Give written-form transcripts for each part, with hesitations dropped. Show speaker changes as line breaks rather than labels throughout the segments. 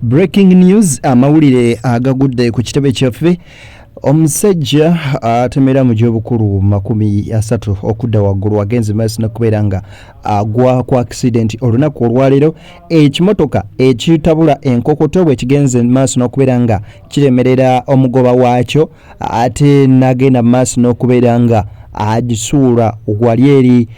Breaking news, amawulire agagudde ku kitebe kyaffe. Omusajja atemera mu gy'obukulu 30 okudda waggulu agenze maaso n'okubeera nga agwa ku accident olunaku olwaleero. Ekimotoka ekitabula enkokoto bwe kigenze maaso n'okubeera nga kiremerera omugoba waakyo, ate n'agenda maaso n'okubeera nga agisuula wali eri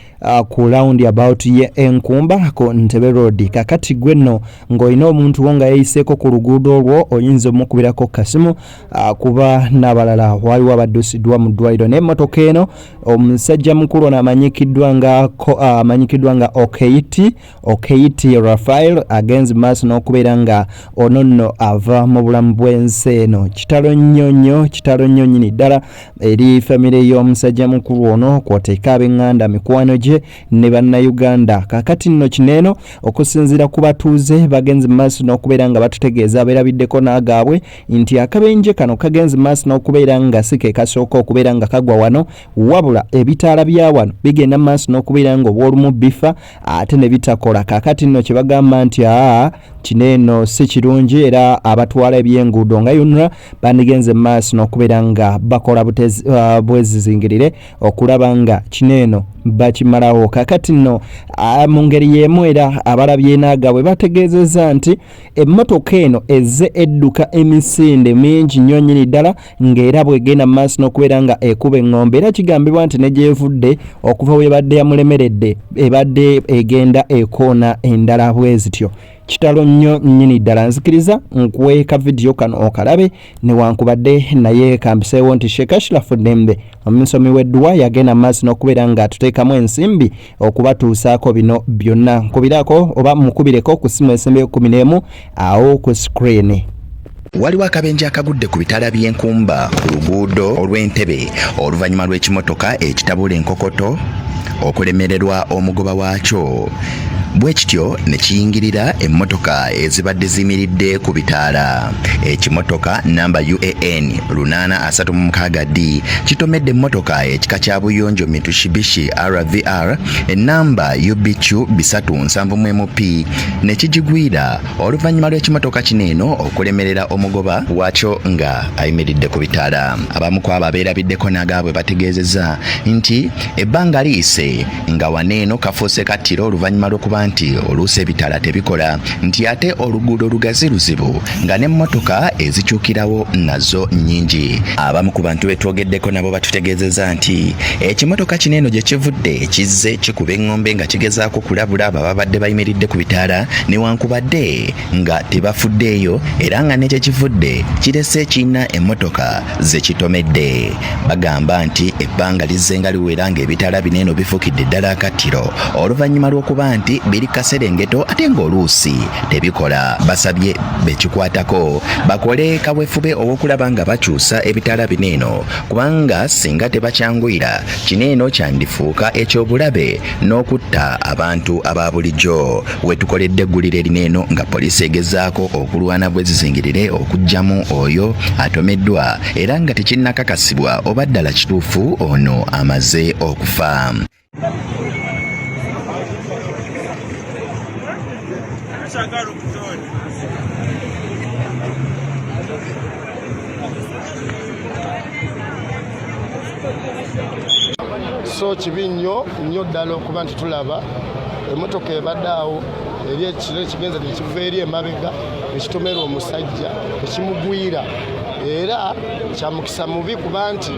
ku round about ye Enkumba ku Ntebe Road. Kakati gwe nno ng'olina omuntu wo nga yeeyiseeko ku luguudo olwo, oyinza omukubirako kasimu kuba n'abalala waliwo abaddusiddwa mu ddwaliro n'emmotoka eno. Omusajja mukulu ono amanyikiddwa nga Okeiti Rafael agenze maaso n'okubeera nga ono nno ava mu bulamu bw'ensi eno. Kitalo nnyo nnyo, kitalo nnyo nnyini ddala eri famire y'omusajja mukulu ono, kw'oteeka ab'eŋŋanda, mikwano gye ne Bannayuganda. Kaakati nno kino eno okusinziira ku batuuze bagenze maaso n'okubeera nga batutegeeza abeerabiddeko n'agaabwe nti akabenje kano kagenze maaso n'okubeera nga si ke kasooka okubeera nga kagwa wano, wabula ebitaala bya wano bigenda maaso n'okubeera nga obw'olumu bifa ate ne bitakola. Kaakati nno kye bagamba nti aa kino eno si kirungi, era abatwala ebyenguudo nga UNRA bandigenze mu maaso n'okubeera nga bakola bwezizingirire okulaba nga kino eno bakimalawo. Kaakati nno mu ngeri y'emu era abalabye n'agaabwe bategeezezza nti emmotoka eno ezze edduka emisinde mingi nnyo nnyini ddala, ng'era bw'egenda mu maaso n'okubeera nga ekuba eŋŋombe, era kigambibwa nti ne gy'evudde okuva w'ebadde yamulemeredde ebadde egenda ekoona endala bwe zityo. Kitalo nnyo nnyini ddala. Nzikiriza nkuwe ka vidiyo kano okalabe newankubadde naye kampiseewo nti Sheikh Ashraf Ddembe omusomi w'edduwa yagenda mu maaso n'okubeera nga atuteekamu ensimbi okubatuusaako bino byonna. Nkubirako oba mukubireko ku ssimu esembeyo 11 awo ku screen.
Waliwo akabenje akagudde ku bitaala by'Enkumba ku luguudo olw'Entebe oluvannyuma lw'ekimotoka ekitabula enkokoto okulemererwa omugoba waakyo, bwe kityo ne kiyingirira emmotoka ezibadde ziyimiridde ku bitaala. Ekimotoka nnamba UAN 836D kitomedde emmotoka ekika kya buyonjo Mitsubishi RVR ennamba UBQ 371P ne kigigwira oluvannyuma lw'ekimotoka kino eno okulemerera omugoba waakyo nga ayimiridde ku bitaala. Abamu ku abo abeerabiddeko n'agaabwe bategeezezza nti ebbanga liyise nga wano eno kafuuse kattiro oluvannyuma lw'okuba nti oluusi ebitaala tebikola, nti ate oluguudo lugazi luzibu nga n'emmotoka ezikyukirawo nazo nnyingi. Abamu ku bantu be twogeddeko nabo batutegeezezza nti ekimotoka kino eno gye kivudde kizze kikuba eŋŋombe nga kigezaako kulabula abo ababadde bayimiridde ku bitaala newankubadde nga tebafuddeeyo, era nga ne gye kivudde kirese ekirina emmotoka ze kitomedde. Bagamba nti ebbanga lizze nga liwera ng'ebitaala bino eno bifukidde ddala akattiro oluvannyuma lw'okuba nti biri kaserengeto ate ng'oluusi tebikola. Basabye bekikwatako bakole kawefube ow'okulaba nga bakyusa ebitaala bino eno, kubanga singa tebakyanguyira kino eno kyandifuuka eky'obulabe n'okutta abantu aba bulijjo. Wetukoledde eggulire lino eno nga poliisi egezaako okulwana bwezizingirire okuggyamu oyo atomeddwa, era nga tekinnakakasibwa oba ddala kituufu ono amaze okufa.
So kibi nnyo nnyo ddala okuba nti tulaba emotoka ebadde awo eri ekiro ekigenza nekiva eri emabega nekitomera omusajja ekimugwira, era kyamukisa mubi kuba nti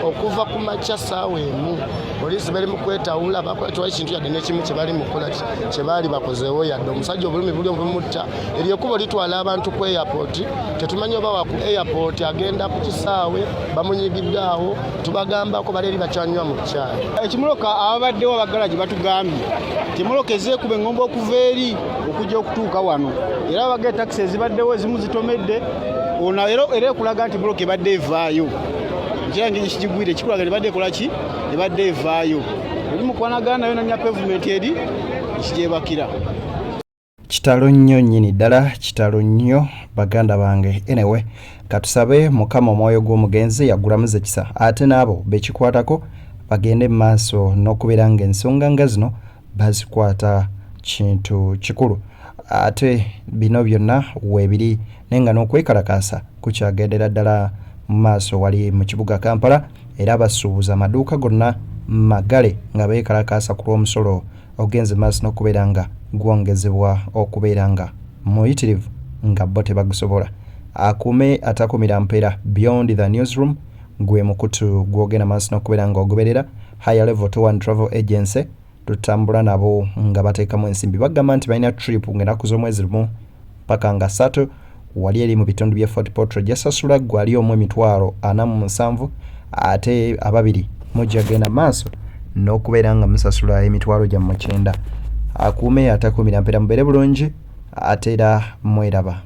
okuva ku makya saawa 1 poliisi bali mu kwetawula, bakola tewali kintu yadde n'ekimu kye bali mukukola kye baali bakozeewo yadde. Omusajja obulumi buli obumutta, eryo ekkubo litwala abantu ku airport, tetumanyi oba wa ku airport agenda ku kisaawe, bamunyigidde awo, tubagambako bali eri bakyanywa mu kyayi.
Ekimotoka ababaddewo abagalagi batugambye nti emmotoka ezze ekuba eŋŋombe okuva eri okujja okutuuka wano, era abaga takisi ezibaddewo ezimu zitomedde ono, era ekulaga nti emmotoka ebadde evaayo, ekira ngeri kigigwire kikulaga ebadde ekola ki, ebadde evaayo eri mukwanagana nayo nanya pavement eri ekigyebakira.
Kitalo nnyo nnyini ddala, kitalo nnyo baganda bange. Anyway, katusabe Mukama omwoyo gw'omugenzi yagulamuze kisa, ate n'abo bekikwatako bagende mu maaso n'okubeera ng'ensonga nga zino bazikwata kintu kikulu. Ate bino byonna weebiri naye nga n'okwekalakaasa kukyagendera ddala mu maaso wali mu kibuga Kampala, era abasuubuzi amaduuka gonna magale nga beekalakaasa ku lw'omusolo ogenze maaso n'okubeera nga gwongezebwa okubeera nga muyitirivu nga bo tebagusobola. Akuume atakumira mpeera. Beyond the Newsroom gwe mukutu gw'ogenda maaso n'okubeera nga ogoberera. Higher Level Tour and Travel Agency tutambula nabo nga bateekamu ensimbi, bagamba nti balina trip ng'ennaku z'omwezi 1 paka nga 3 wali eri mu bitundu bya Fort Portal. Jasasula gwe ali omu 47000, ate ababiri mujja genda maaso n'okubeera nga musasula 90,000. Akuume atakuumira mpeera, mubeere bulungi ate era mweraba.